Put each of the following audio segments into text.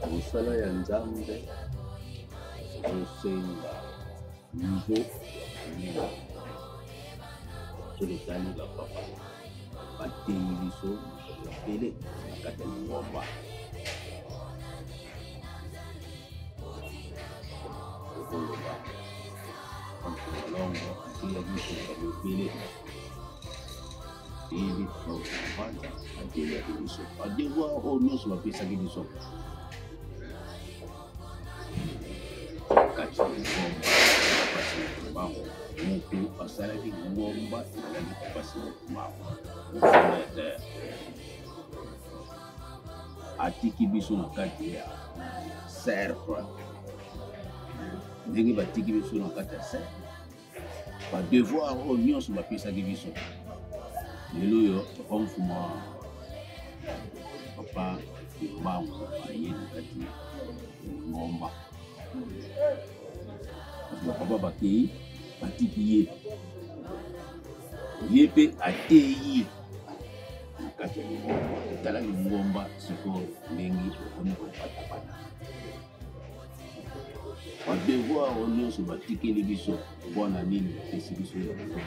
Mosala ya Nzambe ezosenga niveau ya monene. Soki totali bapapa bateyi biso makambo ebele na kati ya lingomba. Tokoloba malongo ateya biso makambo ebele eyebi kovanza ateyaki biso badevoir oyo nyonso bapesaki biso kati ya lingomba pasi bango moto asalaki lingomba ezalaki pasi bango fondateur atiki biso na kati ya cercle ndenge batiki biso na kati ya cercle badevoir oyo nyonso bapesaki biso lelo oyo papa mfuma papa kimbangu aye na kati ya lingomba bapapa bakei batiki ye ye mpe ateyi na kati ya lingomba tala lingomba sikoyo ndenge ekomi kopatapata badevoir oyo nyonso batikeli biso mpo na nini bapesi biso yango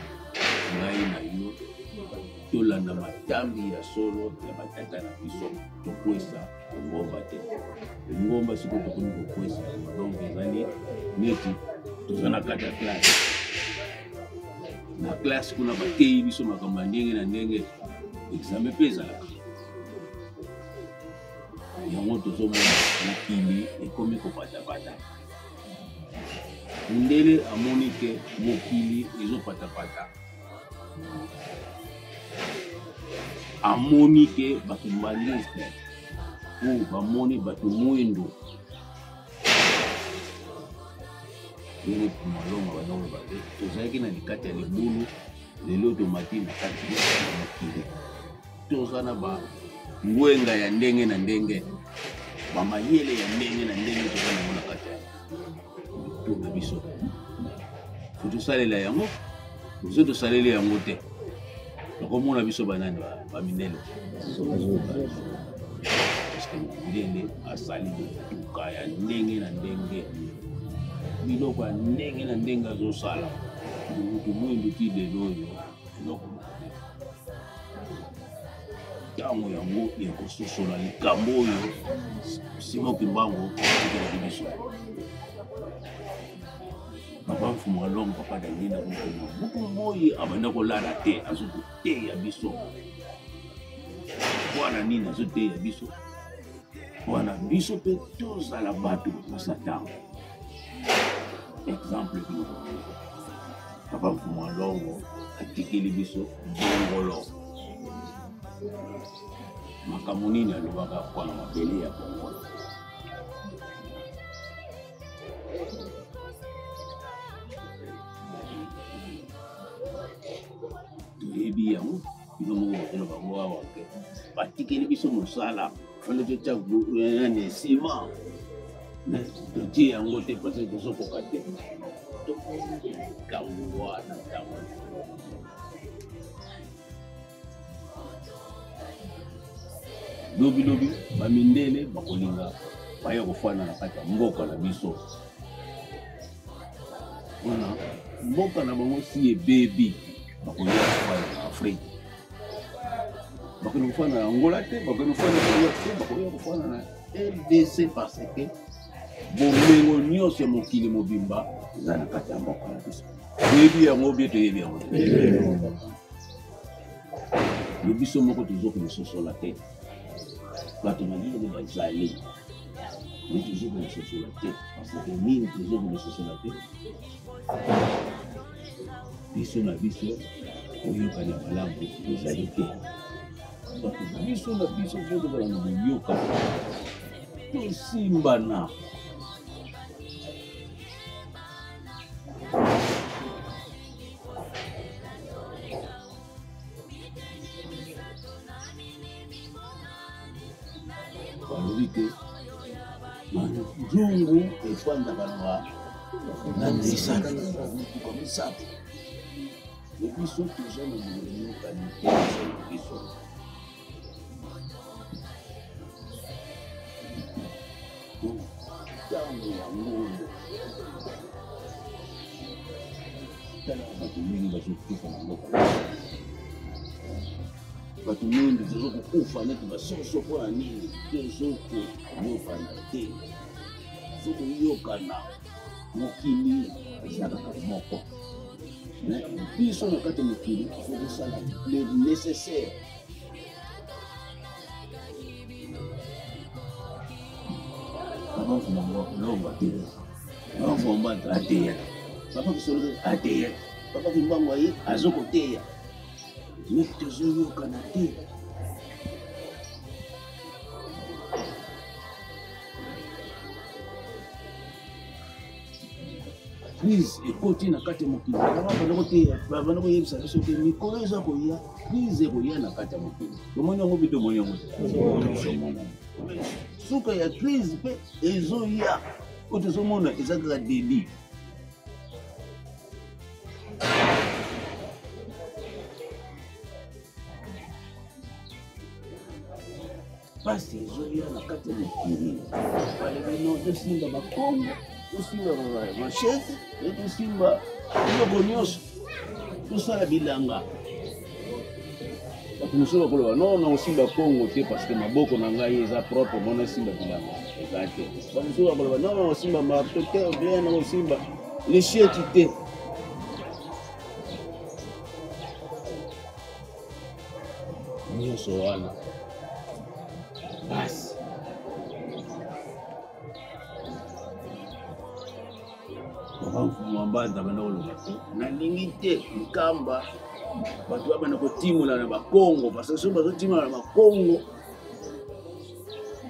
ngai na yo tolanda matambi ya solo ya batata na biso tokwesa lingomba te lingomba sikoyo tokomi kokwesa yango donc ezali neti toza na kati ya classe na classe kuna bateyi biso makambo ya ndenge na ndenge examen mpe ezalaka yango tozomona mokili ekomi kopatapata mundele amoni ke mokili ezopatapata amoni ke bato mbangiste oyo bamoni bato mwindo ndenge malonga baza koloba te tozalaki na likati ya libulu lelo tomati na kati ya mokili toza na ba ngwenga ya ndenge na ndenge bamayele ya ndenge na ndenge toza nango na kati ya mitu na biso fo tosalela yango biso tosaleli yango te bakomona biso banani bamindele parceke mondele asali bituka ya ndenge na ndenge biloko ya ndenge na ndenge azosala motu mwindu ti lelo oyo eloko moko te ntango yango ya kososola likambo oyo Simon Kimbangu atikelaki biso papa mfumu alongo papa daniel akokoma buku moi abanda kolala te azokoteya biso wana nini azoteya biso wana biso mpe tozala bato na satan exemple bino papa mfumu alongo atikeli biso bongolo makambo nini alobaka mpo na mabele ya bongolo toyebi yango bino moko bozoloba bango awa ke batikeli biso mosala fale totya nani nsima totie yango te parce tozokoka te likambo wana ntango lobilobi bamindele bakolinga baya kofanda na kati ya mboka na biso wana mboka na bango si ebebi bakoya kofanda na afrike bakende kofanda na angola te bakende kofanda na angola te bakoya kofanda na rdc parce que bomengo nyonso ya mokili mobimba eza na kati ya mboka na biso toyebi yango bie toyebi yango te me biso moko tozokomisosola te bato na bino bazali me tozokomisosola te parce que nini tozokomisosola te biso na biso koyokana malamu ezali te bato biso na biso fo tozala na boyokani tosimbana balobi te nzungu efandaka na na misato mituka misato me biso toza na boyokani te biso na biso. Ntango yango oyo, tala bato mingi bazokufa na mboka, bato mingi tozo kokufa neti basoso. Mpo na nini? Tozokoyokana te. Tozokoyokana. Mokili eza kaka moko, mais biso na kati ya mokili fo kosala le nécessaire. Papa Mfumba Longo ateya, Papa Mfumba ateya, Papa Kisolo ateya, Papa Kimbangu aye azokoteya, mais tozoyokana te. Crise ekoti na kati ya mokili. Banda koteya, banda koyebisa biso te, mikolo eza koya, crise ekoya na kati ya mokili. Tomoni yango mpe tomoni yango tozomona suka ya crise mpe ezoya. Oyo tozomona eza kaka début. Pasi ezoya na kati ya mokili. Balobi no, tosimba bakongo, tosimba machete, tosimba biloko nyonso, tosala bilanga. Bato mosusu bakoloba no, na kosimba kongo te parce que maboko na ngai eza propre, mona esimba bilanga eza te. Bato mosusu bakoloba no, na kosimba marto te, bien na kosimba lesheti te. Nyonso wana basi. Papa Mfumu Mbanza banda koloba te, nalingi te Nkamba bato babanda kotimola na Bakongo, parce que soki bazotimola na Bakongo,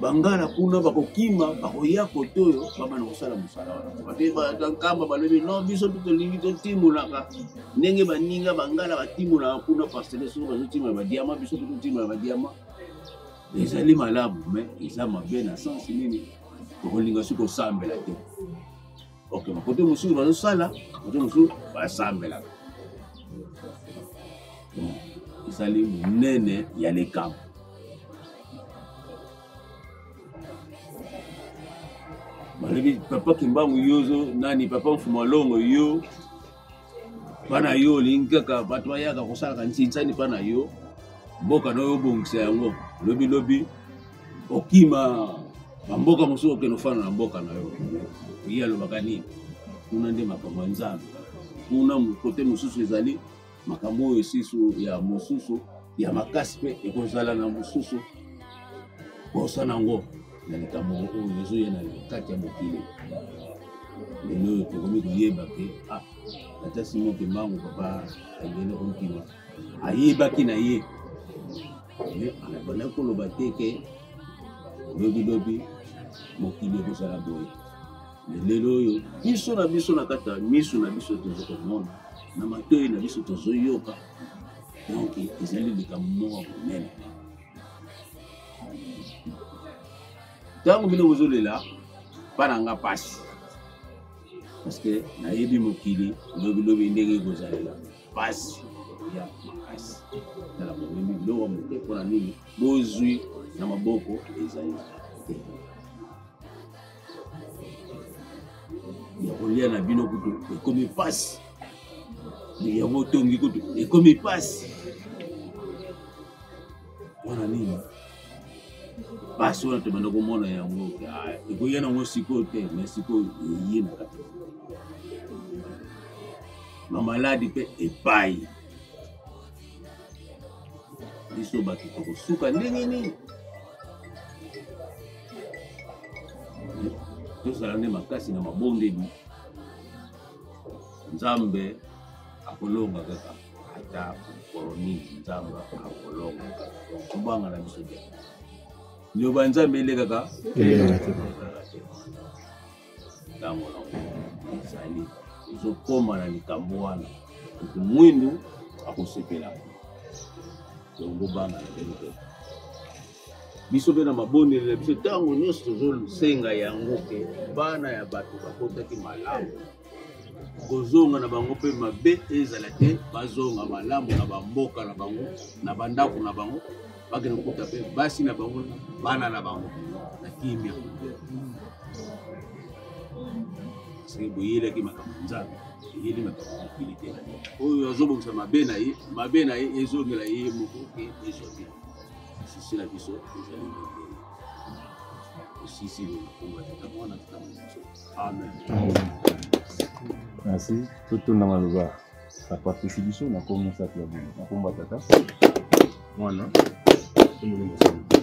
Bangala kuna bakokima, bakoya kote oyo babanda kosala mosala wana. Bato Nkamba balobi no, biso mpe tolingi totimolaka ndenge baninga Bangala batimolaka kuna, parce que soki bazotimola badiama, biso mpe totimola badiama. Ezali malamu, mais eza mabe na sens nini? Tokolinga soki kosambela te. Ok, bakote mosusu bazosala, kote mosusu basambelaka. Ezali monene ya likambo. Balobi Papa Kimbangu, yo nani? Papa Mfumu Alongo, yo mpa na yo olingi kaka bato bayaka kosalaka nsinsani mpa na yo, mboka na yo obongisa yango, lobilobi okima bamboka mosusu, okende ofanda na mboka na yo. Ye alobaka nini? Kuna nde makambo ya Nzambe, kuna kote mosusu ezali makambo oyo esisu ya mosusu ya makasi, mpe ekozala na mosusu posa nango na likambo oyo ezoya na kati ya mokili. Lelo oyo tokomi koyeba ke ah, tata Simon Kimbangu, papa akende kokima, ayebaki na ye, mais abandaki koloba te ke lobilobi mokili ekozala boye. Lelo oyo biso na biso na kati ya miso na biso tozo komona, na matoi na biso tozoyoka, donc ezali likambo moko monene. Ntango bino bozolela, mpa na nga mpasi, parce que nayebi mokili lobilobi ndenge ekozalela mpasi ya makasi. Tala, bomemi biloko moke, mpona nini? Bozwi na maboko ezali te ya kolia na bino, kutu ekomi mpasi yango, otongi kutu ekomi mpasi. Mpona nini mpasi wana? Tobanda komona yango ekoya nango sikoyo te, mais sikoyo eye na kati. Bamaladi mpe epai biso bato tokosuka ndenge nini? Tozala nde makasi na mabondeli, Nzambe akolonga kaka. Ata mokolo nini, Nzambe akolonga kaka. Tobanga na biso te, liloba Nzambe elekaka te. Ntango nango ezali, ezokóma na likambo wana, moto mwindu akosepela. Donc bobanga na bino te. Biso mpe na mabondeli na biso ntango nyonso tozosenga yango ke bana ya bato bakotaki malamu, kozonga na bango mpe mabe ezala te, bazonga malamu na bamboka na bango, na bandako na bango, bakende kokuta mpe basi na bango, bana na bango na kimia. Parce que boyelaki makambo ya Nzambe, eyeli makambo ya mokili te. Oyo azobongisa mabe na ye, mabe na ye ezongela ye moko ke ezwa te. Sisi na biso ezali ndenge osisi na kombo ya Tata, Mwana, Tata Molimo. Amen. Merci. Totuna maloba papa apesi biso na kombo misato ya boye, na kombo ya Tata, Mwana mpe Molimo Santu.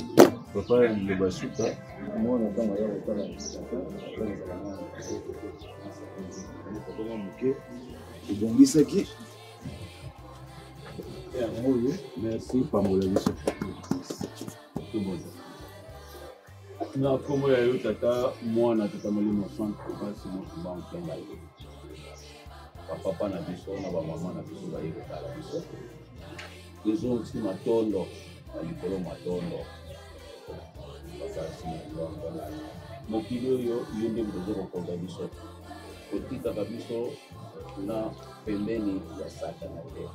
Papa, liloba suka. Mwana ntango aya kotala tata, azala mwana papa mwa moke ebongisaki yango oyo. Merci, pambola biso. Tobonza na nkombo ya yo Tata, Mwana, Tata Molimo Santu. Basi mosuba mpenga yo bapapa na biso na bamama na biso baye kotala biso, ezongisi matondo na likolo, matondo bakasi na mokili oyo. Yo nde moto oza kokonza biso, kotikaka biso na pembeni ya Satana te.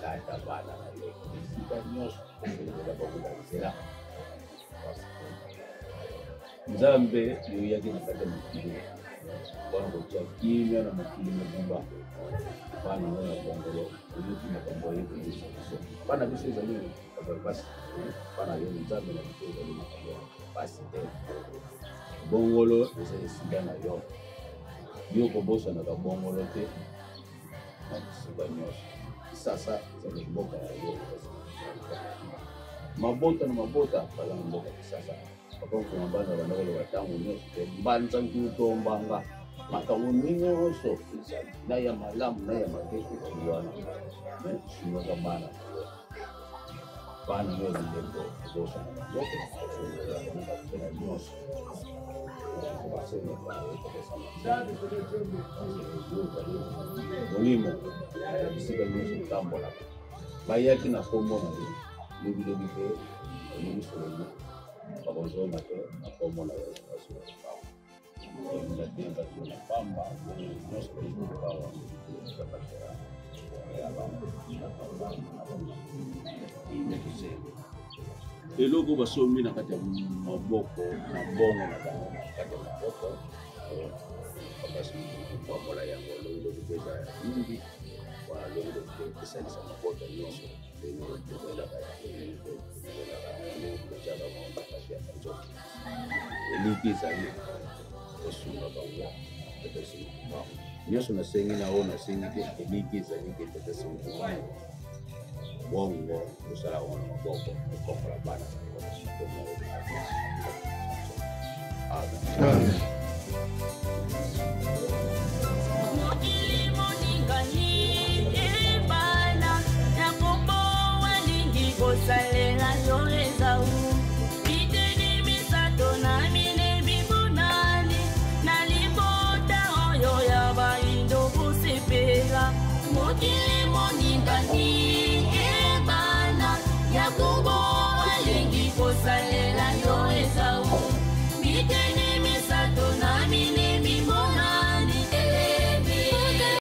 Tata, bana na yo esika nyonso okolongola bango na nzela. Nzambe, yoyaki na kati ya mokili mpona kotia kimia na mokili mobimba. Bana ngo ya bongolo, oyoki makambo oye koyebisa biso. Bana biso ezali makambo ya pasi, bana yo Nzambe na biso ezali makambo ya pasi te. Bongolo eza esika na yo, yo kobosanaka bongolo te na bisika nyonso. Kisasa ezali mboka ya yo, mabota na mabota baza na mboka Kisasa. Papa Mfuma Mbanza banda koloba ntango nyonso te, mbanza nkuto mbanga, makambo nyonso ezali na ya malamu na ya mabe ezali wana. Me sungaka bana na yo, bana yo bilembo obosana bango te, osungola bango bakosala nyonso. Molimo bisika nyonso otambolaka, bayaki na nkombo na yo lobilobi mpe oyebi solomo bakozonga te na nkombo na yo. Olinga te bato na pamba nyonso bayebi kokawa ya bango na pamba na bango. Eloko basombi na kati ya maboko na mbongo na bango na kati ya maboko, bakasi kopambola yango lobilobi mpe eza ya mingi wana, lobilobi mpe esalisa mabota nyonso. Ndenge tobelaka yango, ndenge tobelaka yango, ndenge totiaka yango na kati ya banzoto, eliki ezali kosunga bango. Tata Simon, nyonso nasengi na oyo nasengi te, eliki ezali te. Tata Simon, bongo kosala yango na maboko, kokombola bana. Amen. Mokili moningani ebana na kombo walingi kosala.